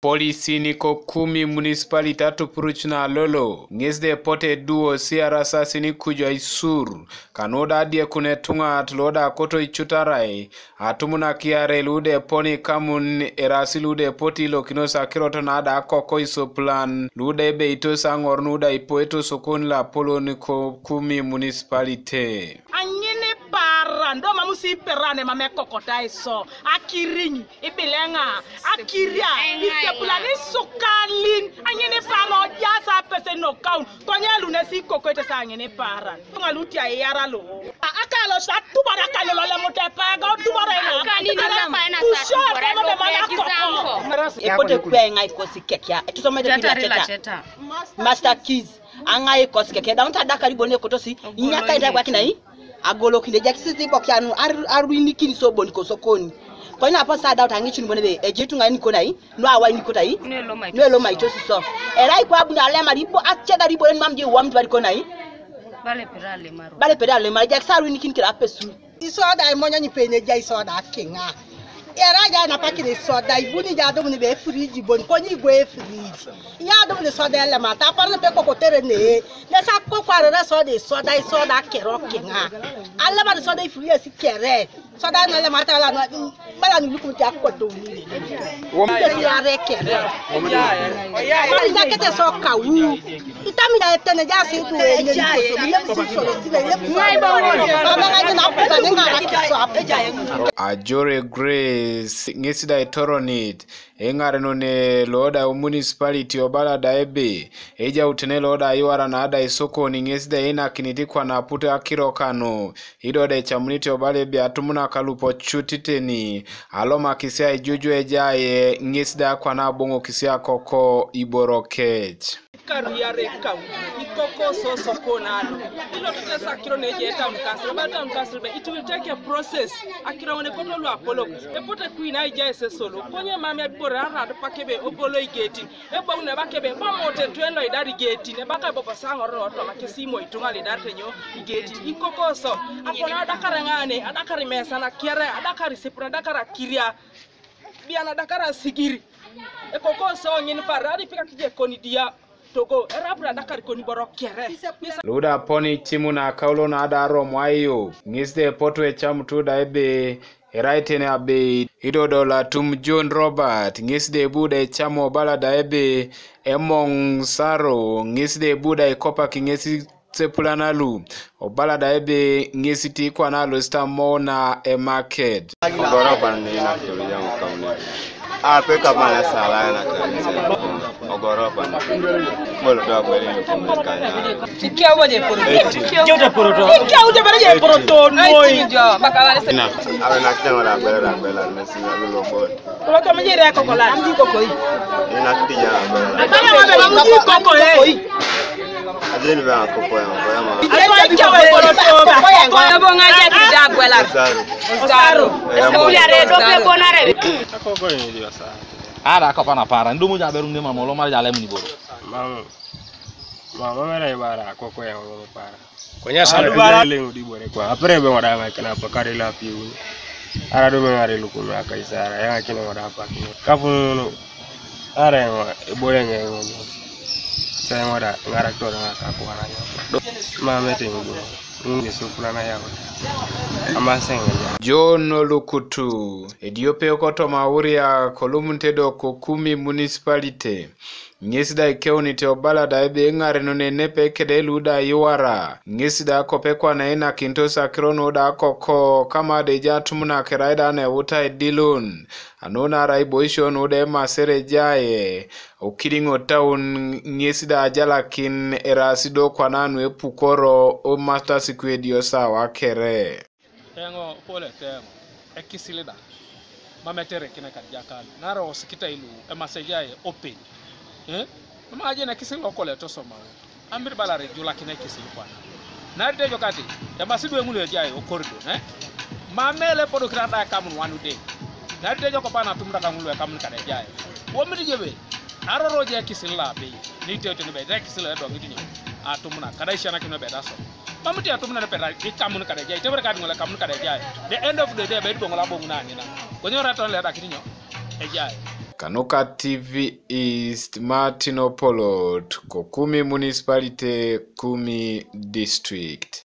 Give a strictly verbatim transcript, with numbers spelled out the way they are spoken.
Polisi niko Kumi municipality atupuruc na lolo, ŋes de pote duo siarasasin kuju aisur, kanu da adiekun etuŋat lo da koto icutarai, atumunak iarei lu de poni kamun erasi lu de poti ilokinos akirot na da koko isopulan, lu de ebeitos aŋor nu da ipoeto sokon lapolon ko Kumi municipality. Aŋin paran, do mam si peran emam ekokotai so, akiriŋ, ibileŋa, akiria, isepulan, isukalin, aŋin paran ojaas apese nokaun, konye lunesi ikokoete sa aŋin paran. Ŋaluti aiyara lo. Akalo sa tubara kalo lolemut epaga, tubara ina. Kani nina paena sa tubara do pe example. Epote kwe ŋai kosi kekia, etusomete pila cheta. Master Keys. Aŋai ikosi keke edaunit adakar bon ekotosi inyakainit abwakinai agolokin ejakisisi ibokia nu aruinikin so bon kosokoni. Konye napo sa adaut aŋicun bon ebe ejai ituŋa nikon ai nuawai nikot ai nuelomaitos so erai kwa abuni alemar ibo acedar ibore nimam je iwamit barikon ai. Balepere alemar ejakis aruinikin kira apesu. Isoda imonyo nyipe nejai isoda kiŋa. Era ja napakin isoda ibuni ja adumun be efiriji bon konyi igwe efiriji. Iya adumun isoda elemata apar nepe kokotere ne. Nesa kokwarere soda isoda isoda kero kiŋa. Alemar soda ifiriji esi kere. Soda na elemata ala na bala ni lukum ti akoto ni. Wom- Esi are kere. Ari jakete so kawu. Itami ja etene ja si tu e ne ko so bile si so le si le. Amega ni na ko ta ne ŋara ki so apu. Ajore Grace ŋes da itoronit eŋarenon lo da municipality obala da ebe ejautene lo da iwara na da isokoni ŋes da einakinit kwana aput akiro kanu. Ido da ecamunit obala ebe atumunak alupo cut iteni alomakis aijuju ejaye ŋes da kwana aboŋokis akoko iboro kec. Karu yare kau ikoko soso konalo. Ilo tete sakiro neje town council ba town council ba it will take a process. Akiro ne koto lu apolok epote kuina ija esesolo konye mame bora arad pakebe obolo igeti. Ebau neba kebe bomote tuen lo idar igeti neba kai bobo saŋor lo toma kesi mo ituŋa lidar tenyo igeti ikokoso. Akona adakar ŋane adakar mesa na kere adakar sipura adakar akiria. Biana adakar asigiri. Ekokoso ŋin parar ipika kije koni dia. Togo erabura adakar koni boro kere. Luda poni timu na kaulo na da romo ayo ŋis de potu ecamutu da ebe. Erai tene abeit idodol atum John Robert ŋes de bu da ecam obala da ebe emoŋ saro ŋes de bu da ikopak ŋes sepulana lu obala da ebe ŋes ti kwana alosit amou na emaket. Ogoropa nina kutolija mukaune ape kamana sala na kanisa. Ogoropa ni bolo do agbele ni kumkanya. Ikiauje poroto. Ikiauje poroto. Ikiauje poroto. Ikiauje poroto. Moi. Awe na kitanga la bela la bela na sina lo lo bol. Poroto mjere yako kola. Mji koko hii. Ina kitija la bela. Atama wa bela mji koko hii. Ajeni ba koko ya koko ya ma. Ayo acha poroto. Koko ya bonga ya kitija agbela. Saru. Saru. Saru ya redo pe bonare. Koko ni ndio sana. Ara akop anapara, nidumu ja aberu ŋide mama lo mara ja alem niboro. Mam, mam mere ibara akoko ya lo para. Konya sa adu bara le ŋudi bore kwa. Apere be ŋoda ŋa kina pakare la piu. Ara do me ŋare lukum ya kaisara ya ŋa kina ŋoda pakini. Kafu no. Ara ŋo ibore ŋe ŋo. Sa ŋoda ŋara ktora ŋa ka kwa na ŋo. Mam ete ŋo. Ŋun Yesu kulana yaŋ. Ama seŋ. John Olukutu, ediope kotoma Uria kolumunite do ko Kumi municipality. Ŋes da ikeunit obala da ebe eŋarenon enepe kede lu da iwara. Ŋes da kope kwana einakintos akiro nu da koko kama da eja atumunak erai da neeuta edilun. Anu naarai iboisio nu da emasere ejaye. Okiriŋo taun ŋes da ajalakin eraas do kwana nu epukoro omatas kwedio sawa kere. Eŋo pole teŋo ekisil da mam eterekin kajakalu naarai osikitai lu emasejae open. Eh? Mam ajen ekisil lokole tosomau. Amir balare ijulakin ekisil kwana. Naarai tejo kati ebasi du eŋulu ejai okorido, eh? Mam ele epodokino ada ekamun one day. Naarai tejo kopa natumda kaŋulu ekamun kada ejai. Womit jebe aroro je ekisil labei. Niteute nibe ekisil edoŋit nyo? Atumuna kada isianakin nibe daso. Mam ite atumuna nibe da ikamun kada ejai. Tebere kadi ŋole ekamun kada ejai. The end of the day ebe idiboŋ labo ŋuna anina. Konye oraton le edakit nyo? Ejai. Kano ka T V East, Martin Opolot, ko Kumi Municipality, Kumi District.